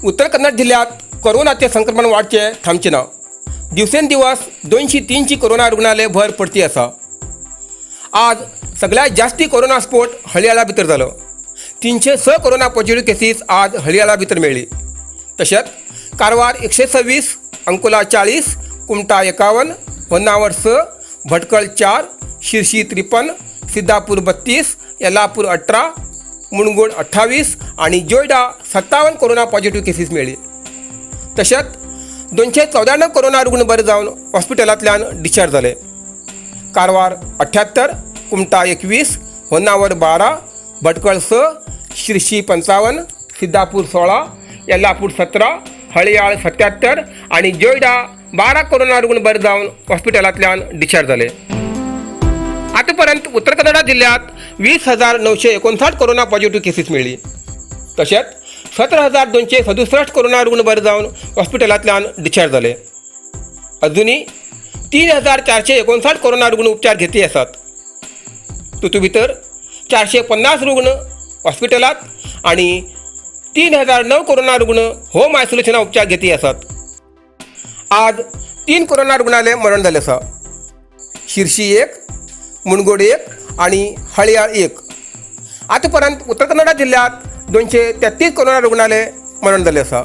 उत्तर कन्नड जिल्ह्यात कोरोनाचे संक्रमण वाडचें थांबचें ना. दिवसेंदिवस 200-300 कोरोना रुग्णालय भर पडती आसा. आज सगळ्यात जास्ती कोरोना स्फोट हळियाळा भितर जालो. 306 कोरोना पॉझिटिव्ह केसीस आज हळियाळा भितर मेळ्ळी. तशेंच कारवार 126, अंकोला 40, कुमटा 51, होन्नावर 6, भटकळ 4, शिरशी 53, सिद्धापूर 32, येल्लापूर 18, मुणगोड 28 आणि जोयडा 57 कोरोना पॉझिटिव्ह केसीस मेळ्ळी. तशेंच 294 कोरोना रुग्ण बरे जावन हॉस्पिटलांतल्यान डिस्चार्ज जाले. कारवार 78, कुमटा 21, होन्नावर 12, भटकळ 6, शिरशी 55, सिद्धापूर 16, येल्लापूर 17, हळियाळ 77 आणि जोयडा 12 कोरोना रुग्ण बरे जावन हॉस्पिटलांतल्यान डिस्चार्ज जाले. आतापर्यंत उत्तर कन्नडा जिल्ह्यात 20,959 कोरोना पॉझिटिव्ह केसीस मेळ्ळी. तशेंच 17,267 कोरोना रुग्ण बरे जावन हॉस्पिटलांतल्यान डिस्चार्ज जाले. अजुनूय 3459 कोरोना रुग्ण उपचार घेती आसात. तितू भितर 450 रुग्ण हॉस्पिटलांत आनी 3009 कोरोना रुग्ण होम आयसोलेशना उपचार घेती आसात. आज 3 कोरोना रुग्णालय मरण जालें आसा. शिरशी 1, मुणगोड 1 आणि हळियाळ 1. आतापर्यंत उत्तर कन्नडा जिल्ह्यात 233 कोरोना रुग्णालय मरण जाल्ले आसा.